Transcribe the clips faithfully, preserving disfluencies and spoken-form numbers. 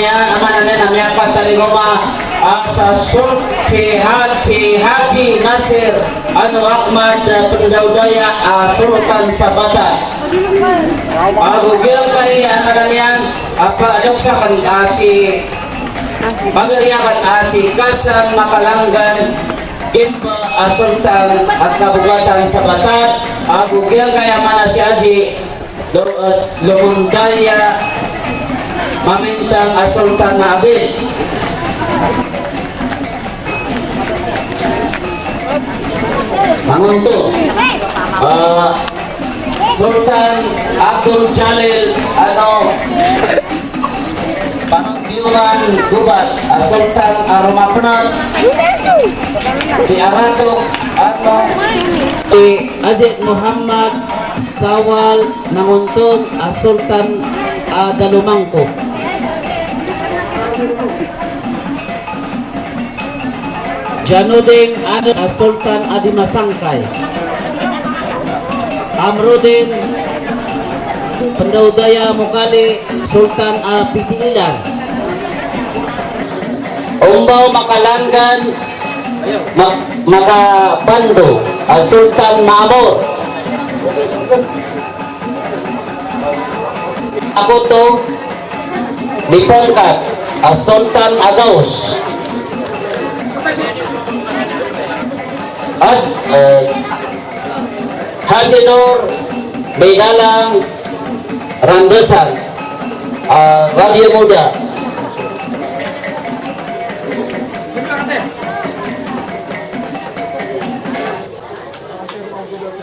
Aya maana niyan na miyapantaligaw ma, ah, sa Sul-, si Haji, Haji Nasir Anwar Ahmad, ah, Pndao Daya, ah, Sultan sa Batan. Ah, ago giyangkai a maana niyan, ah, pa, adok sakn, ah, si, pagari akn, ah, si Kasan Makalanggan, Gimba, ah, Sultan a Kabugatan sa Batan, ah, ago giyangkai a maana si Haji Lo-, ah, Lomon Daya, Mamintang a Sultan na Abid. Mangonto. Ah, Sultan Abdul Jalil, ano, Pangdiyungan Gubat, ah, Sultan a Roma Pnar, si Aratok, ano, si Ajit Muhammad Sawal Mangontong, ah, Sultan a Dalomangko. Janudin Anad, ah, Sultan a Dimasangkay. Amrudin Pndao Daya Mokali, Sultan a Pitiilan. Ombaw Makalanggan, Ma-, Makapando, ah, Sultan Maamor. Akoto Dipangkat, ah, Sultan a Gaos. As-, eh, Hasinor Binalang Randasan, ah, Radyo Muda.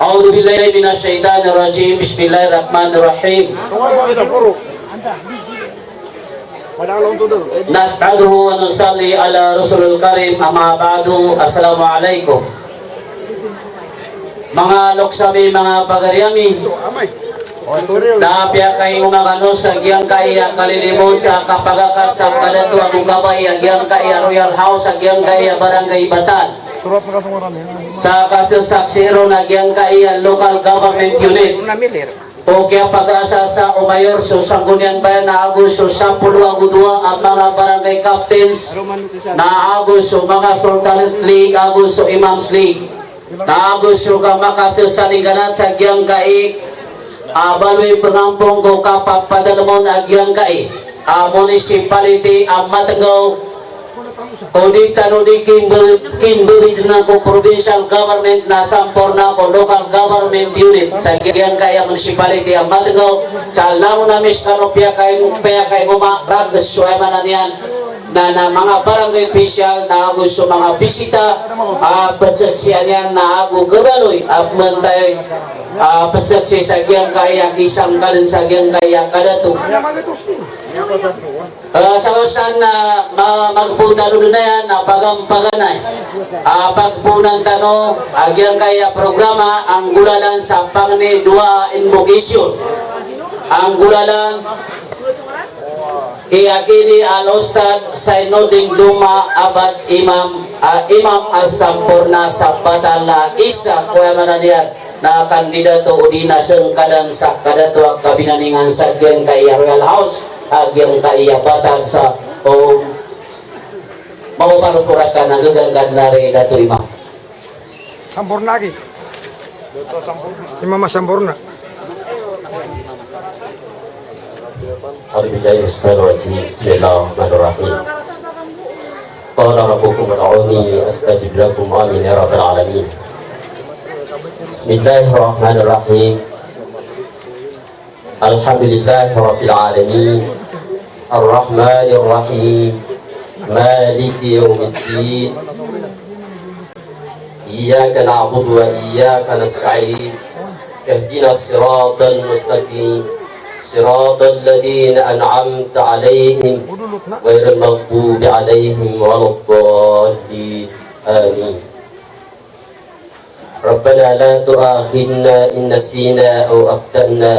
أعوذ بالله من الشيطان الرجيم. بسم الله الرحمن الرحيم. نحمده ونصلي على رسوله الكريم. أما بعد. السلام عليكم. Manga loks ami, manga pagari ami. Na piyakaingoma kano sa giyangkai a kalilimod sa kapagakas sa kadato ago kabaya a giyangkai a Royal House a giyangkai a Barangay Batan. Sa kasasaksi ron a giyangkai a local government unit o kiyapagaasasa o mayor so Sangguniang Bayan na ago so sapolo ago dowa a manga barangay captains na ago so manga Sultanate League ago so Imams League na ago so kamakasasaliganat sa giyangkai a baloy pngampong ko kapapadalmon a giyangkai a municipality a Matnggaw. Ko di tano di kimber-, kimberid na ko provincial government na samporna ko local government unit sa giyangkai a municipality a Matnggaw. Sa langon ami skano piyakaing-, piyakaingoma, rags so aya maana niyan na, na manga barangay official na ago so manga bisita a pzaksian iyan na ago kabaloy a pmantay a pzaksi sa giyangkai a kisangkadan sa giyangkai a kadato. Ah, sa osan na ma-, magpotalo dn aya na pagampaganay. Ah, pagpoonan tano a giyangkai a programa a nggolalan sa pangni dowa a invocation. A nggolalan ki Akidi Al-Ustadh Sainuddin Duma Abad Imam, ah, Imam Al-Samporna Sabbatal a isa ko aya maana niyan na kandidato odi na sangkadan sa kadato a kabinaningan sa giyangkai a Royal House a giyangkai a Batan sa, o, mapaparos-poros ka na gagangkad na ri Dato Imam. Samporna ki. Imam Samporna. أعوذ بالله من الشيطان الرجيم. بسم الله الرحمن الرحيم. قال ربكم ادعوني أستجب لكم. آمين يا رب العالمين. بسم الله الرحمن الرحيم. الحمد لله رب العالمين. الرحمن الرحيم. مالك يوم الدين. إياك نعبد وإياك نستعين. اهدنا الصراط المستقيم. صراط الذين أنعمت عليهم غير المغضوب عليهم ولا الضالين. آمين. ربنا لا تؤاخذنا إن نسينا أو أخطأنا.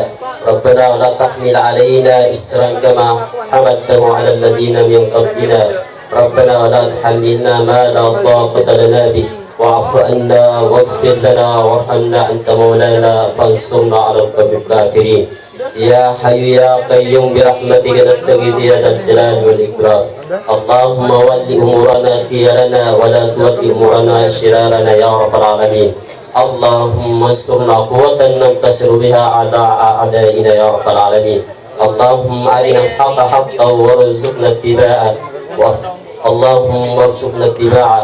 ربنا ولا تحمل علينا إصرا كما حملته على الذين من قبلنا. ربنا ولا تحملنا ما لا طاقة لنا به واعف عنا واغفر لنا وارحمنا أنت مولانا فانصرنا على القوم الكافرين. يا حي يا قيوم برحمتك نستغيث يا ذا الجلال والإكرام. اللهم ول أمورنا خيارنا ولا تول أمورنا شرارنا يا رب العالمين. اللهم انصرنا قوة ننتصر بها على أعدائنا يا رب العالمين. اللهم أرنا الحق حقا وارزقنا اتباعه، و-، اللهم ارزقنا اتباعه.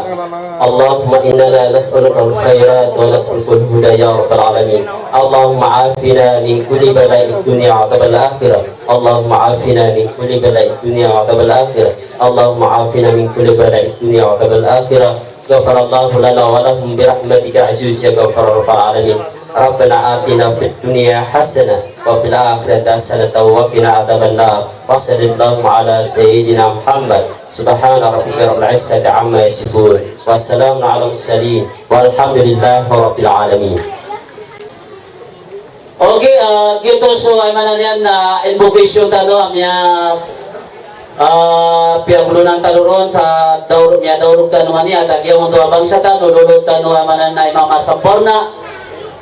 اللهم إننا نسألك الخيرات ونسألك الهدى يا رب العالمين. اللهم عافنا من كل بلاء الدنيا وعذاب الآخرة. اللهم عافنا من كل بلاء الدنيا وعذاب الآخرة. اللهم عافنا من كل بلاء الدنيا وعذاب الآخرة. غفر الله لنا ولهم برحمتك عزيز يا غفار رب العالمين. ربنا آتنا في الدنيا حسنة وفي الآخرة حسنة وقنا عذاب النار. وصل اللهم على سيدنا محمد. سبحان ربك رب العزة عما يصفون. وسلام على المرسلين. والحمد لله رب العالمين. Okay, ah, giyoto so, aya maana niyan na invocation tano a miya, ah, piyagolonan tano ron sa daor, miyadaorog tano mani, a giyangkoto a bangsa tano, lolot tano, aya maana niyan na imama samporna.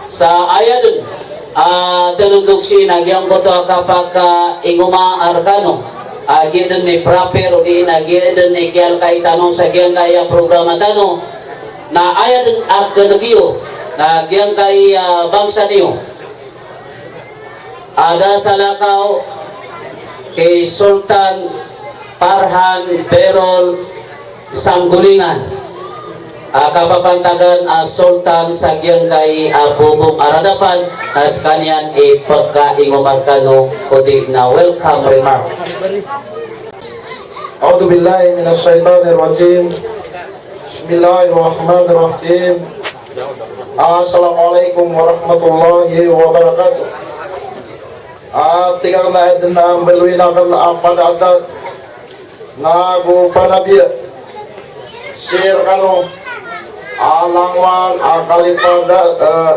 Sa aya dn a tnondog sii na giyangkoto a kapakaingoma rkano a giya dn i proper odi na giya dn i kiyalkai tano sa giyangkaya programa tano. Na aya dn a kneg iyo na giyangkaya bangsa niyo a da salakaw ki Sultan Farhan Berol Sanggolingan a kapapantagan a Sultan sa giyangkai a Bobong Aradapan, na skaniyan i pkaingoma rkano odi na welcome remark. أعوذ بالله من الشيطان الرجيم. بسم الله الرحمن الرحيم. السلام عليكم ورحمة الله وبركاته. A tig akn a adn a mbaloyin akn a padadat na go panabiya sii rkano a langowan a kalipa da, eh,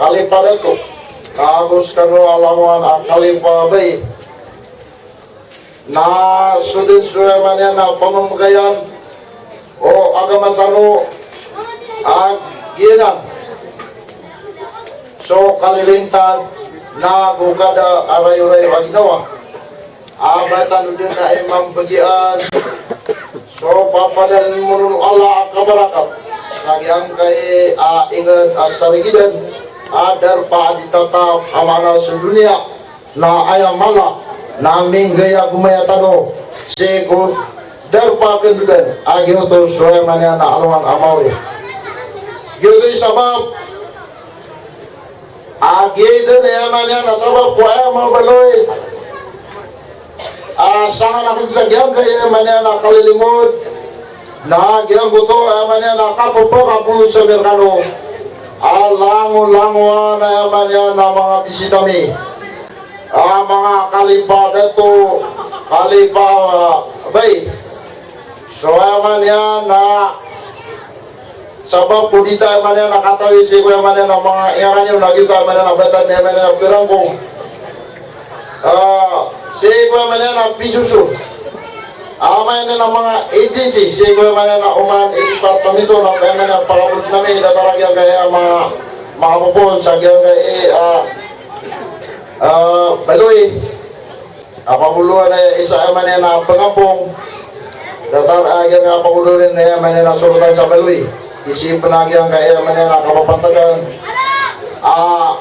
kalipa dato, na go skano a langowan a kalipa bai. Na so dn so aya maana niyan na pamamgayan o agama tano a giyanan so kalilintad na go kada a rayorayo a ginawa. A ba tano dn a imam bagian so papadaln mono o Allah a kabarakat sa giyangkai a ingd a sarigidan a darpa a di tatap a maana so doniya. Na aya mala na minggay a gomaya tano sii ko darpa a kandodan a giyoto so aya maana niyan na alongan a maori. Giyoto i sabap a giya dn aya maana niyan na sabap ko aya mabaloy a sangan akn sa giyangkai aya maana niyan na kalilimod. Na giyangkoto aya maana niyan na kapapakapolos ami rkano a langolangowan aya maana niyan na manga bisita mi. Ah, manga kalipa dato, kalipa, ah, bai. So aya maana niyan na sabap ko di ta aya maana niyan na katawi sii ko aya maana niyan na manga iyaran iyo na giyoto aya maana niyan na batan aya maana niyan na pirangkong. Ah, sii ko aya maana niyan na pisoson. Aya maana niyan na manga agency, sii ko aya maana niyan na oman i departamento na aya maana niyan na pakapolos ami datar a giyangkai a manga, manga popon sa giyangkai, ah, Ah, baloy. Apagoloan a isa aya maana niyan na pangampong. Datar a giyangkai a pagoloan aya maana niyan na solotan sa baloy. Sii pn a giyangkai aya maana niyan na kapapantagan. Ah,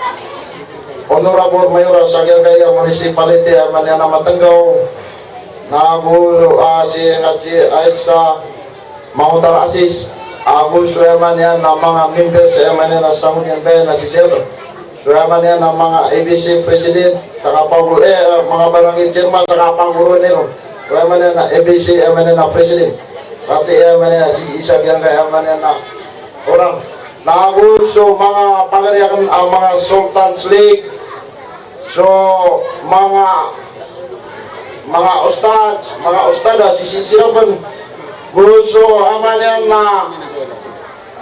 Honorable Mayor sa giyangkai a municipality aya maana niyan na Matnggaw. Na go, ah, si Haji Aisa Mangotar Asis, ago so aya maana niyan na manga members aya maana niyan na Sangguniang Bayan a si Sir. So aya maana niyan na manga A B C president, sa kapagor-, eh, manga barangay chairman, sa kapagoroan iron. So aya maana niyan na A B C, aya maana niyan na president. Pati aya maana niyan na si isa giyangkai aya maana niyan na orang. Na ago so manga pagari akn a manga Sultan Slik, so manga, manga ustad, manga ustada, sii sii siran pn. Go so aya maana niyan na,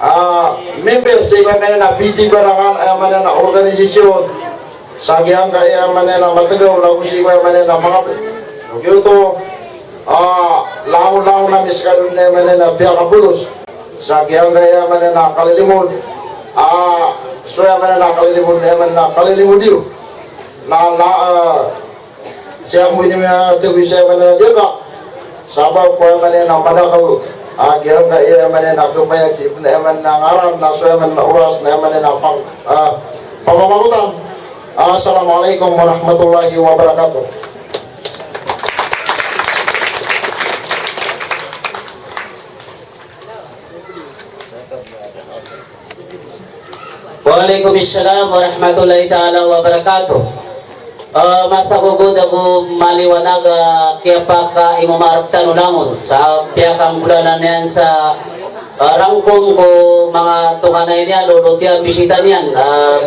ah, member sii ko aya maana niyan na P T Barangan, aya maana niyan na organisasyon. Sa giyangkai aya maana niyan na Matnggaw, na go sii ko aya maana niyan na manga, so giyoto, ah, langolangon ami skano aya maana niyan na piyakapolos. Sa giyangkai aya maana niyan na kalilimod. Ah, so aya maana niyan na kalilimod, aya maana niyan na kalilimod iyo. Na, na, ah, sii ko ini miyatawis sa aya maana na diyaka. Sabap ko aya maana na madakl a giyangkaya aya maana na kapayag sii pn aya maana na ngaran na so aya maana na oras na aya maana na pang-, ah, pamamagotan. Assalamu alaikum warahmatullahi wabarakatuh. Wa alaikum salam warahmatullahi taala wabarakatuh. Eh, masa ko gowad ago maliwanag a kiyapakaimam a rktano langon sa piyakanggolalan iyan sa, eh, rangkom ko manga tonganay niyan, lolot iyan, bisita niyan. Eh,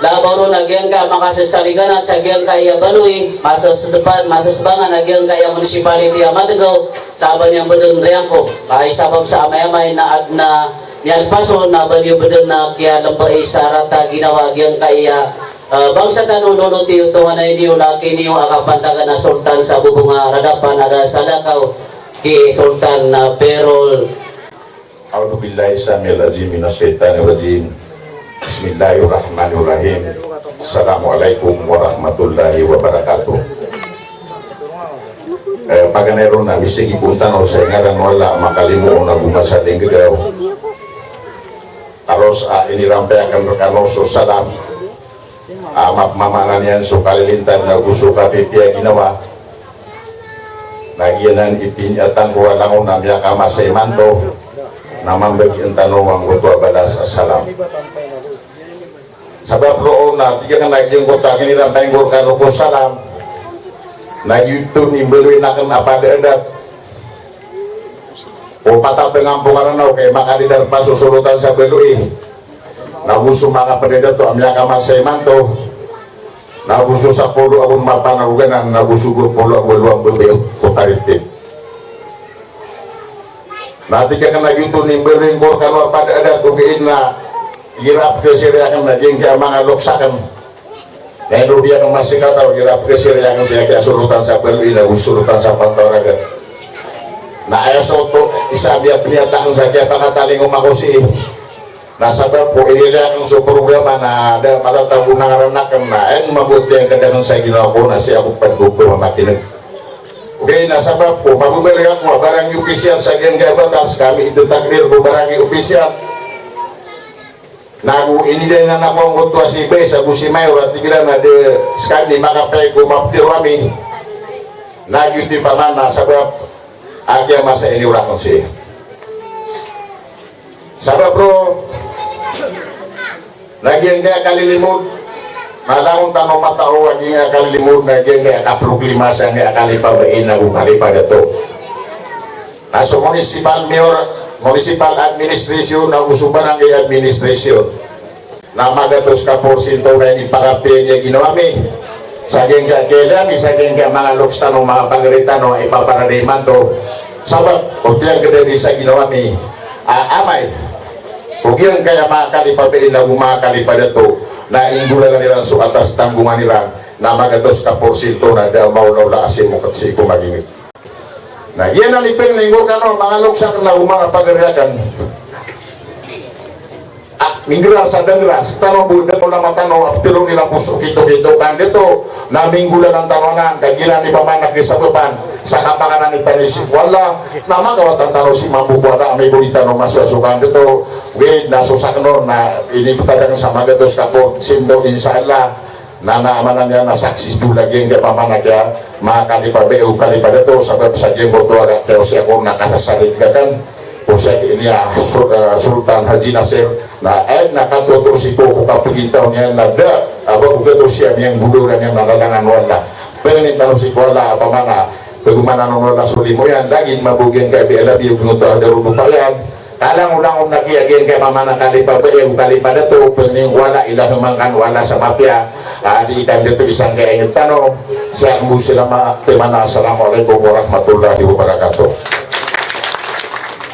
Labaw ron a giyangkaya makasasaliganat sa giyangkaya baloy, masasdpan, masasbangan a giyangkaya municipality a Madgaw, sa ba niyan bdn riyangko. Ka isabap sa amay-amay na adn a miyalpas on na ba niyo bdn a kiyalmbai sa rata a ginawa a giyangkaya, eh, bangsa tano, lolot iyo, tonganay niyo, laki niyo a kapantagan a Sultan sa Bobong a Radapan a da salakaw ki Sultan na Berol. A'udhu billahi sami'il azim minash shaitanir rajim. Bismillahirrahmanirrahim. Assalamu alaikum warahmatullahi wabarakatuh. Eh, paganay ron na misigi pn tano sa ngaran o Allah a makalimoon ago masalingggaw. Taros a inirampay akn rkano so salam a mapmamaana niyan so kalilintad na go so kapipiya a ginawa. Na giyanan i piniatang ko a langon a miyakamasa imanto na mambagian tano angkoto a balas a salam. Sabap roo na tig akn a giyangkoto a kinirampay ko rkano ko salam na giyoto i mbaloyin akn a padaadat o pat a pngampong a Ranaw ka i makadidarpa so solotan sa baloy. Na go so manga pd a dato a miyakamasa imanto, na go so sapolo ago mapanaroganan, na go so dopolo ago lowa a mbabayot ko taritib. Na tig akn a giyoto i mbaloyin ko rkano a padaadat, ogaid na igira pkhasiri akn na giyangkaya manga loks akn. Na ino di akn masikataw, igira pkhasiri akn sii ko kiyasolotan sa baloy na go solotan sa pantawaragat. Na aya sa oto, isa a biyat-biyat akn sa kiyapakatalingoma ko sii. Na sabap ko inilay akn so programa na da matatago a ngaran akn na aya mambo tiyangkd akn sa ginawa ko na sii ako pd ko pmamakin'g. Ogaid na sabap ko mababaloy ako a barangay official sa giyangkaya batas, kami i dtakdir ko barangay official. Na go inilay na ako angkoto a si vice ago si mayor a tig iran a da skami makapay ko maptiro ami. Na giyoto i pamana sabap a kiyamasa ini o rakn sii. Sabap roo na giyangkaya kalilimod na langon tano matao a giyangkaya kalilimod na giyangkaya kaproklima sangkaya kalipabain ago kalipadato. Na so municipal mayor, municipal administration, na go so barangay administration. Na magatos ka porsinto na inipakapiya niyan ginawa mi. Sa giyangkaya kiyailay ami, sa giyangkaya manga loks tano, manga pagari tano, a ipaparada imanto. Sabap ko tiyangkd ami sa ginawa mi a amay ko giyangkaya manga kalipabain ago manga kalipadato, na inggolalan iran so atas tanggongan iran, na magatos ka porsinto na da maolaola a simokt sii ko magingd. Na giyanan i pangni ko rkano, manga loks akn ago manga pagari akn, a minggr sa dngr, sktano bo da ko lama tano a ptharoon iran bo so kitokito ka an dato, na minggolalan tano anan, ka giyanan i pamana kisabapan sa kapakanan i tano sii ko Allah, na magawatan tano sii mambo ko Allah, amay ko di tano masowa so ka an dato. Ogaid na so sakn on na iniptad akn sa magatos ka porsinto, insha Allah. Na, na amana niyan na successful a giyangkaya pamana kiya manga kalipabai o kalipadato, sabap sa giyangkoto a kiyaosay ako na kasasarig akn ko sii ko ini a Sul-, eh, Sultan Haji Nasir, na aya na katoto sii ko, ko kapagintaw niyan na da a ba ko gatos iyan miyanggodoran iyan na lalangan o Allah. Pangnin tano sii ko Allah a pamana pagomanan o Allah so limo iyan, lagid mambo giyangkaya bialabi o gingoto a darod o payan. Kalangolangon na kiya giyangkaya pamana kalipabai ago kalipadato, pangnin o Allah, ilaham angkano o Allah sa mapiya a di ikandato i sangkaya ingd tano. Sii ko bo salama, timan a, assalamu alaikum warahmatullahi wabarakatuh.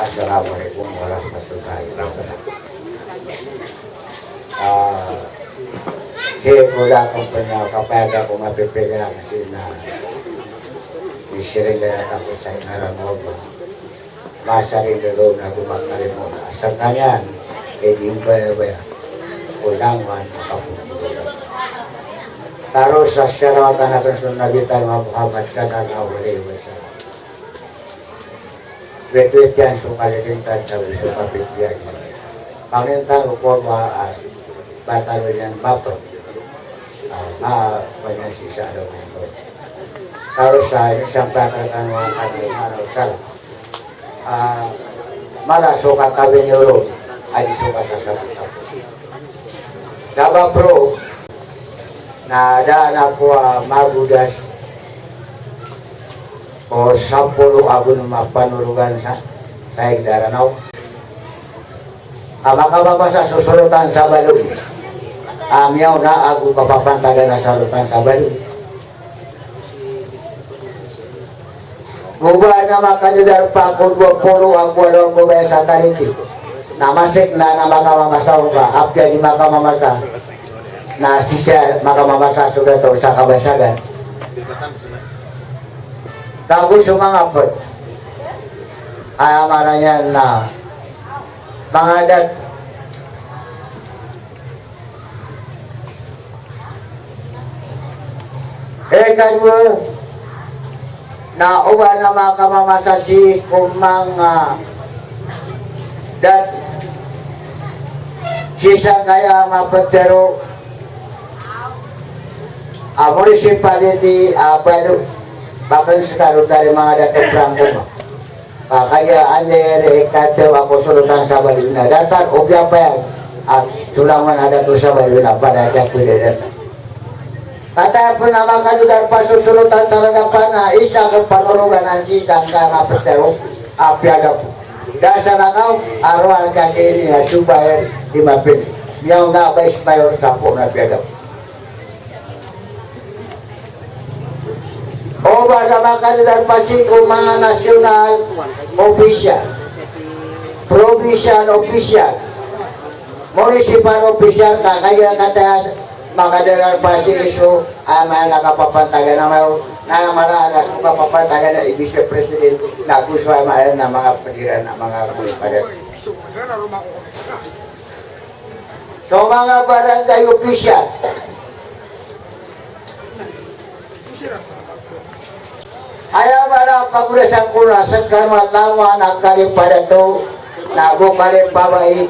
Assalamu alaikum warahmatullahi wabarakatuh. Ah, sii ko da ko pn a kapayag ako mapipili a kasi na misiring da ako sa ngaran o Allah. Masaring da daw na gomakalimo na asar kaniyan, e di mbayabaya ko langowan a kapotol. Taro sa salawat a aken so Nabi tano a Muhammad sallallahu alaihi wasallam. Wetwet iyan so kalilintad ago so kapipiyag. Pangnin tano ko Allah a ba tano niyan mapd a ma, ba niyan sii sa alongan ko. Taro sa ini siyang piyakarakan wa kami mana usal. Ah, mala so katabi niyo ron, adi so kasasabot ako. Sabap roo na adaan ako a magodas o sapolo ago nm a panorogan sa Taig Daranaw a makamamasa so Solotan sa Balog a miyaona ago kapapantagan a Solotan sa Balog. Go ba na makadadarpa ko dowa polo ago walo a babay sa Tarik na masik na, na makamamasa on ka, apiya di makamamasa na sii sa makamamasa so dato sa kabasagan. Ka go so manga pd, aya maana niyan na manga dat. Ikadowa, na o ba na makamamasa sii ko manga dat sii sangkaya mapd tero a municipality a Balog, bakn skano tari manga dat o prangkoma. Ka kagiya anda i katero ako Solotan sa Balog na datar o piyapayag a so langowan a dato sa Balog na palaya pd a datar. Kataya pn a makadadarpa so Solotan sa Radapan a isa ko panorogan a sii sangkaya mapd tero a piyagap. Da sa langaw a rowar ka kini a Subair di mapd. Miyaona a Vice Mayor sa pn a piyagap. O ba na makadadarpa sii ko manga national official, provincial official, municipal official, ka kagiya kataya makadadarpa sii so, aya maana na kapapantagan a mayo, na aya maana na so kapapantagan a i Vice President, na go so aya maana na manga pd iran a manga municipal. So manga barangay official. Aya maana a pagorasan ko na skano a langowan a kalipadato, na go kalipabai.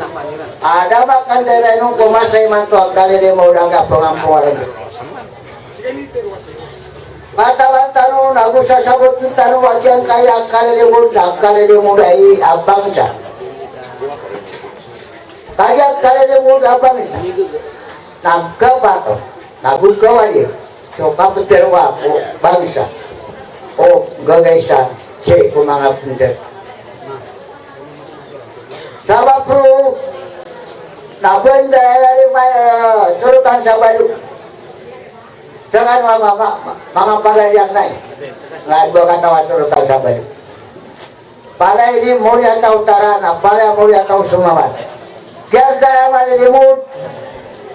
A da makandara inon ko masa imanto a kalilimo da ka pangamporan. Katawan tano na go sasabotn tano a giyangkaya a kalilimo da, kalilimo da i a bangsa. Kagiya kalilimo da a bangsa na kapato, na go kawali so kaptero ko bangsa o gagaisa sii ko manga pnter. Sabap roo na banda aya lima, eh, Solotan sa Balog. Skano a mama, mama, mama pagari ang nai. Nga dua katawa Solotan sa Balog. Palaya di Moriyataw Utara na palaya Moriyataw Somawat. Giyangkaya malilimod,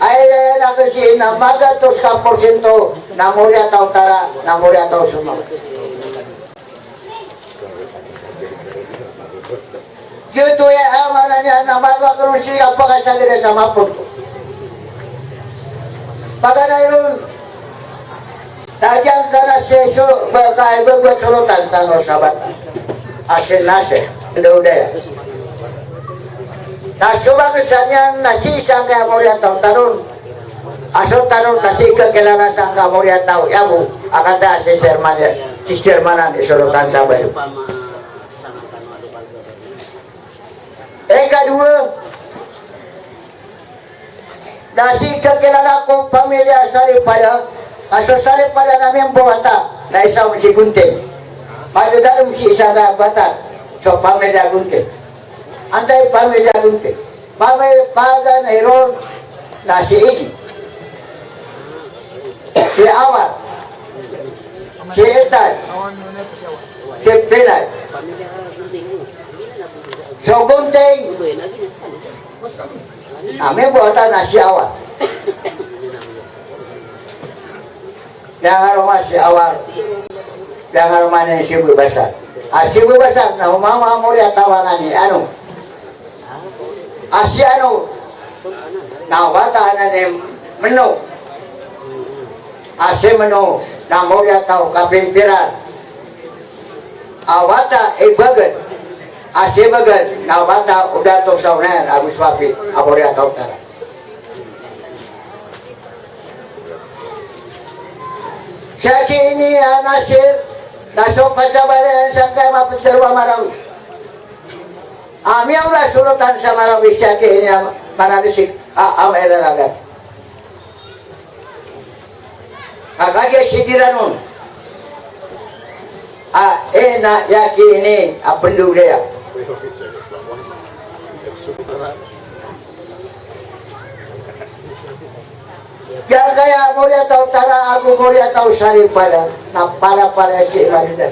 aya na kasiin na magatos ka porsyento na Moriyataw Utara, na Moriyataw Somawat. Giyoto aya maana niyan na mala ko ron sii a pakasagad sa mapod. Paganay ron, na giyangkanan a sii so, ba, ka, iba, ba, Solotan tano sa Batan. A si Nasir, Dawdaya. Na so bangsa niyan na sii sangkaya Moriyataw Taron. A so Taron na sii kakilala sangkaya Moriyataw, aya bo a kataya si chairman, si chairman anan i Solotan sa Balog. Ikadowa, na sii kakilala ko pamilya Saripada, ka so Saripada na mimbawata, na isa on si Gunting. Madadalm sii sangkaya Batat so pamilya Gunting. Antaa i pamilya Gunting? Pamilya, paganay ron na si Igi, si Awar, si Itad, si Pinay. So Gunting a mimbawata na si Awar. Piyangaroma si Awar, piyangaroma niyan si Boy Basar. A si Boy Basar na o mama a Moriyataw anan i Ano. A si Ano na wata anan i Meno. A simeno na moriyataw kapimpiran a wata i Bagad, a si Bagad na wata o Dato Saonayan ago si Wafi a moriyataw tara. Sii ki ini a Nasir, na so kasabalayan sangkai a mapitharo a Marawi. A miyaola so Lotan sa Marawi sii ki ini a manalisik a, a mailalagat. Ka kagiya sii kiran on a ina iyan ki ini a pndolaya. Giyangkaya moriyataw tara ago moriyataw saripada na palapalaya sii Madina.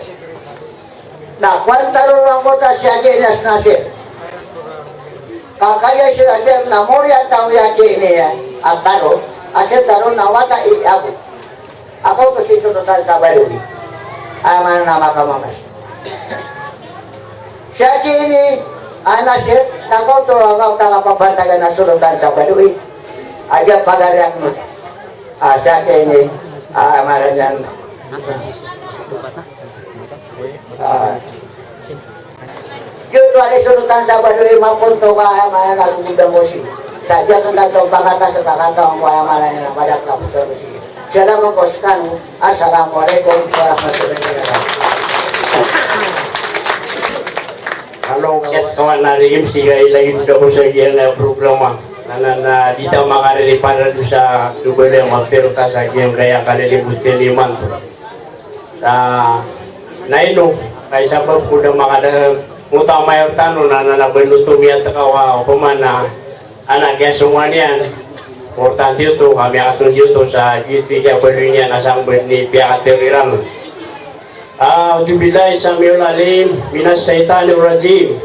Na kowan tano angkoto sii a giya ini a si Nasir. Ka kagiya si Nasir na moriyataw iyan ki ini a tano, a si tano na wata i Abu. Angkoto sii so Lotan sa Baloy. Aya maana na makamamas. Sii ki ini a Nasir, na angkoto a wata a kapapantagan a so Lotan sa Baloy. A giya pagari akn. A sii ki ini a maana niyan. A. Giyoto a di so Lotan sa Baloy, maponto ka aya maana na gogod a mosi. Sa giya kn kato pakata sa kakatawan ko aya maana niyan a madakl a pitharo sii. Salam ko skano. Assalamu alaikum warahmatullahi wabarakatuh. Halo, kiyat kawan a di M C ka ilay da ko sa giya na programa. Na, na, na, di ta makariripada do sa dobol a mapiro ta sa giyangkaya kalilimodan imanto. Sa, na ino, ka i sabap ko da makada, mota mayor tano na, na, na bano to miyatkaw a opama na, anak iya songan iyan, importante oto, ka miyakasong siyoto sa, giyoto i iya baloy niyan a sambad ni piyakatero iran. A'udhu billahi sami'ul alim minas shaitanir rajim.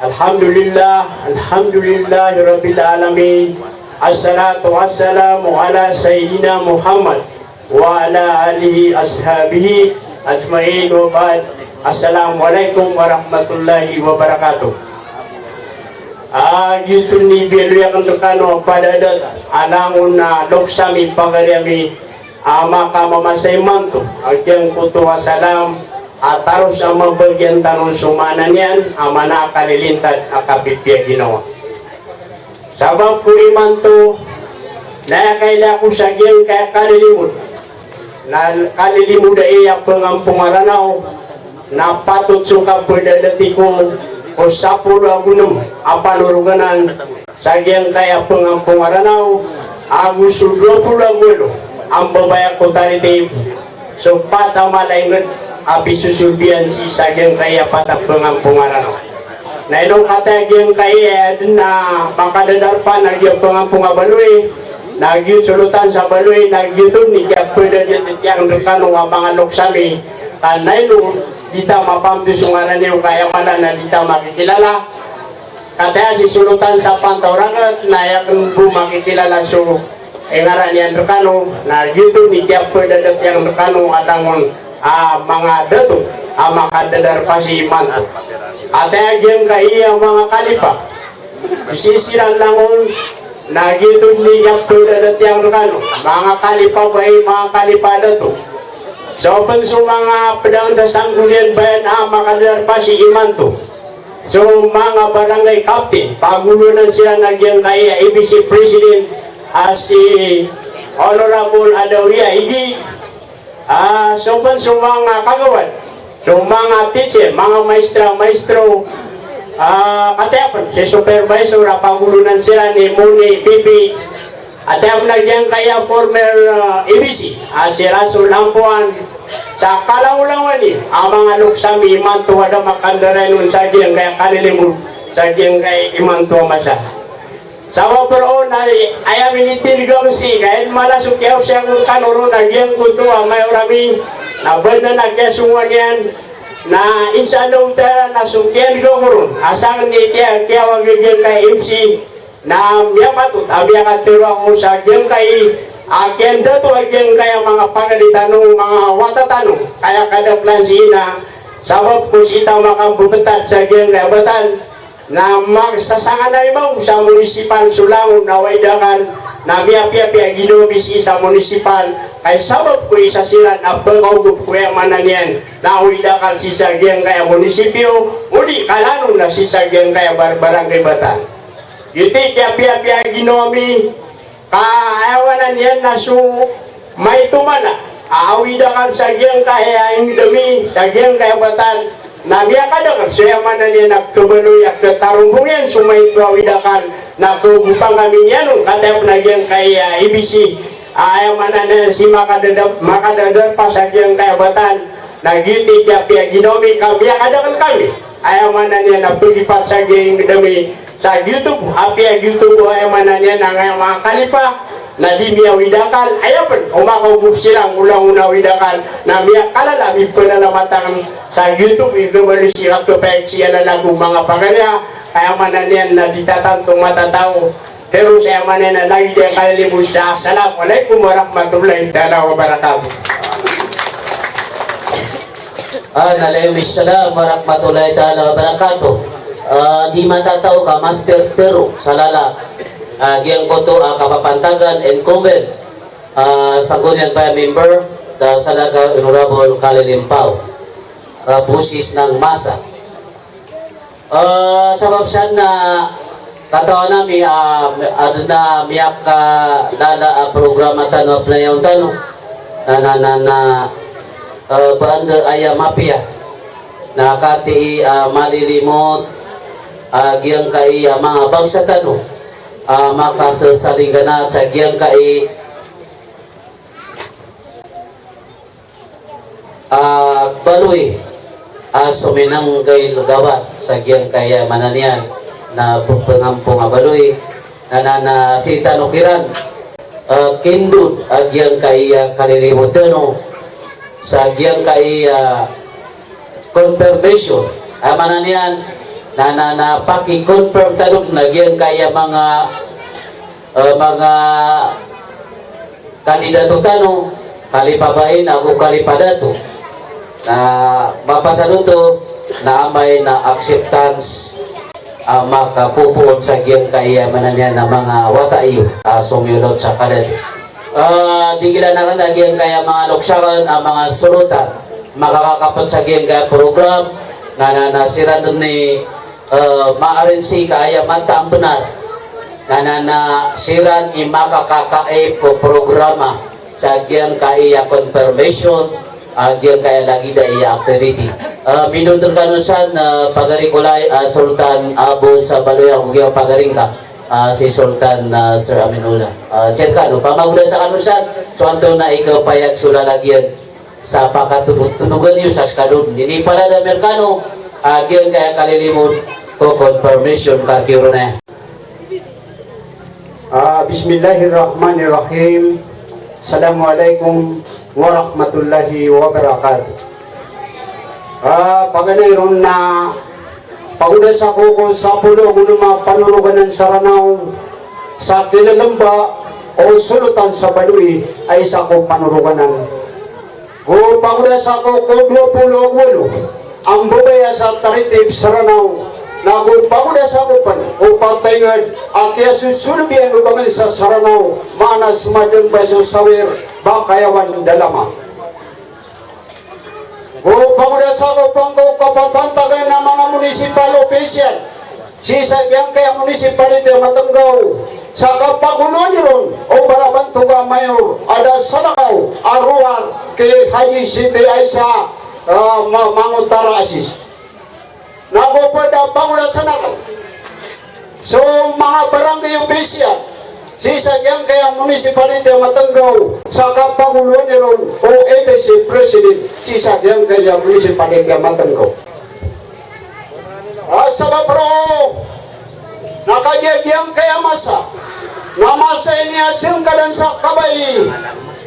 Alhamdulillah, alhamdulillahi rabbil alamin. Assalatu wassalamu ala sayyidina Muhammad wa ala alihi ashabihi ajma'in wa ba'd. Assalamu alaikum warahmatullahi wabarakatuh. A, giyoto i biyaloy akn rkano a padadat a langon a loks ami, pagari ami, a makamamasa imanto a giyangkoto a salam a taros a mabagian tano so maana niyan a maana a kalilintad a kapipiya ginawa. Sabap ko imanto na aya kailay ako sa giyangkaya kalilimod, na kalilimod aya a pangampong a Ranaw, na patot so kapadadati ko o sapolo ago nem a panoroganan sa giyangkaya pangampong a Ranaw, ago so dowa polo ago walo a mbabaya ko talitib, so pat a mala i ingd a pisosorbiyan sii sa giyangkaya pat a pangampong a Ranaw. Na ino kataya giyangkaya adn a makadadarpa na giya pangampong a Baloy, na giyoto so Lotan sa Baloy, na giyoto i kiyapadadati akn rkano a manga loks ami, ka na ino di ta mapamto so ngaran iyo ka aya mala na di ta makikilala. Kataya sii so Lotan sa Pantaw Ragat, na aya kn bo makikilala so ingaran iyan rkano, na giyoto i kiyapadadati akn rkano a langon a manga dato a makadadarpa sii imanto. Kataya giyangkaya manga kalipa, sii siran langon, na giyoto i kiyapadadati akn rkano, manga kalipa bai, manga kalipa dato. So pn so manga pd akn sa sanggolian bayan a makadadarpa sii imanto. So manga barangay captain, pagolonan siran a giyangkaya A B C president a si Honorable Adawiya Igi, a, so pn so manga kagawad, so manga teacher, manga maestra, maestro, a, kataya pn si supervisor a pagolonan siran i Moni Pipi, Ati a managiyan kaya former, ah, A B C, ah, si Rasul Ampuan, sa kalangolangon i a manga loks ami imanto a da makandarainon sa giyangkaya kalilimod, sa giyangkaya imanto a masa. Sabap roo na aya minitindg ami sii, ka aya mala so kiyaosay akn rkano ron a giyangkoto a mayor ami, na bnar a kiyasongowan iyan, na insha Allahu ta'ala na so kiyandg akn ron, a sangn i kiya, kiyawag a giyangkaya M C, na miyapatot a miyakatharo ako sa giyangkai a kiyandato a giyangkai a manga pagari tano, manga wata tano, kaya kadaklan sii na sabap ko sii ta makambebetad sa giyangkai a batan, Na magsasangana imaw sa munisipal so langon a Waidakal, na miyapiyapiya ginawa mi sii sa munisipal, ka aya sabap ko isa siran a pekaogop ko aya maana niyan na Waidakal sii sa giyangkaya munisipyo, odi kalanon na sii sa giyangkaya bar-, barangay Batan. Giyoto i kiyapiyapiya ginawa mi, ka aya maana niyan na so maito mala a Waidakal sa giyangkaya ingd ami, sa giyangkaya Batan, na miyakadakl so aya maana niyan na kabaloy a katarombong iyan so maito a Waidakal, na kaogopan kami niyan on, kataya pn a giyangkaya A B C, aya maana niyan si makadadap-, makadadarpa sa giyangkaya Batan, na giyoto i kiyapiya ginawa mi ka miyakadakl kami. Aya maana niyan na pagipat sa giyangkaya ingd ami, sa giyoto bo, apiya giyoto bo, aya maana niyan na angkaya manga kalipa, na di miyaWaidakal, aya pn o makaogop siran ko langon a Waidakal, na miyakalala a mipalalamatan sa giyoto bo i kabaloy sii ko kapayag sii a lalag o manga paganay, aya maana niyan na di tatanto matataw. Pero sa aya maana niyan na lagid a kalilimo sa, Assalamu alaikum warahmatullahi taala wabarakatuh. Ah, alaikum salam warahmatullahi taala wabarakatuh. Ah, di matataw ka Master Tero sa lala. Ah, giyangkoto a kapapantagan, incumbent. Ah, sanggunian paya member, da Salaga Honorable Kalilimpaw. Ah, bosis ng masa. Ah, sabap san na katawan ami a, adn a miyakalala a programa tano a pnayawn tano. Na, na, na, na, ah, banda aya mapiya. Na katii a malilimot a giyangkai a manga bangsa tano a makasasalinggana sa giyangkai a baloy a sominanggay lgawat sa giyangkaya maana niyan na pngampong a baloy na, na, na sii tano kiran, ah, kindod a giyangkaya kalilimo tano sa giyangkaya confirmation. A maana niyan na, na, na paki-confirm tano na giyangkaya manga, ah, manga kandidato tano, kalipabain ago kalipadato. Na mapasad oto na amay na acceptance a makapopoon sa giyangkaya maana niyan na manga wata iyo a somiyolot sa kadato. Ah, di gilanan a giyangkaya manga loksakan a manga solotan, makakakapet sa giyangkaya program, na, na, na siran dn i eh, maarin sii ka aya mataan bnar. Na, na, na siran i makakakaip ko programa sa giyangkaya confirmation, ah, giyangkaya lagid a aya activity. Eh, mindoter kano san, eh, pagari ko lay, ah, Sultan Abu sa Baloy ago giyangkaya pagari ngka, ah, si Sultan, ah, Sir Aminullah. Ah, sir kano, pamagoda sa kano san, so antonaa i kapayag so lalagiyan sa pakatotogtodogan iyo sa skadon. Inipalad ami rkano a giyangkaya kalilimod ko confirmation ka kiyoron aya. Ah, bismillahirrahmanirrahim. Assalamualaikum warahmatullahi wabarakatuh. Ah, paganay ron na pagodas ako ko sapolo ago lima panoroganan sa Ranaw, sa kilalamba o solotan sa Baloy a isa ko panoroganan. Go pagodas ako ko dowa polo ago walo a mbabaya sa Taritib sa Ranaw, na go pagodas ako pn ko pataingd a kiyasosolbiyan o bangnsa sa Ranaw, maana so madamba so sawer, ba kayawan da lama. Go pagodas ako pn ko kapapantagan a manga municipal official sii sa giyangkaya municipality a Matnggaw, sa kapagoloan iron o barabantog a mayor a da salakaw a rowar ki Haji Siti Aisa, ah, ma-, Mangotara Asis. Na go pd a pagodasan akn so manga barangay official sii sa giyangkaya municipality a Matnggaw, sa kapagoloan iron o A B C president sii sa giyangkaya municipality a Matnggaw. Ah, sabap roo na kagiya giyangkaya masa na masa ini a sngkadan sa kabaya,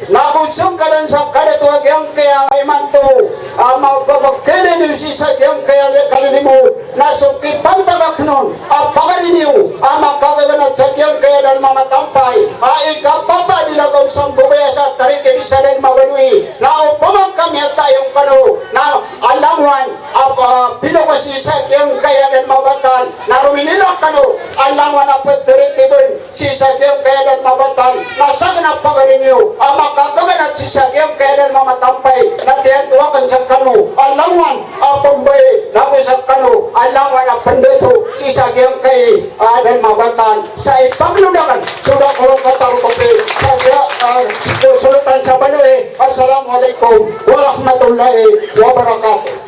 na go sngkadan sa kadato a giyangkaya imanto a mapapakilay niyo sii sa giyangkaya kalilimod, na so kipantag akn on a pagari niyo a makagaganat sa giyangkaya dalm a matampay a ikapatad i lagaw sa mbabaya sa Taritib sa dalm a Baloy, na opama ka miyatayong kano na a langowan a, a, pino ko sii sa giyangkaya a dalm a batal, na rominila kano a langowan a ptritibn sii sa giyangkaya a dalm a batal, na sakn a pagari niyo a makagaganat sii sa giyangkaya a dalm a matampay, na tiyanto akn skano a langowan a pmbae, na go skano a langowan a pndato sii sa giyangkaya a dalm a batal. Sa ipagloda akn so dakl o katarotop i sa giya, a, sii ko solotan sa baloy. Assalamu alaikum warahmatullahi wabarakatuh.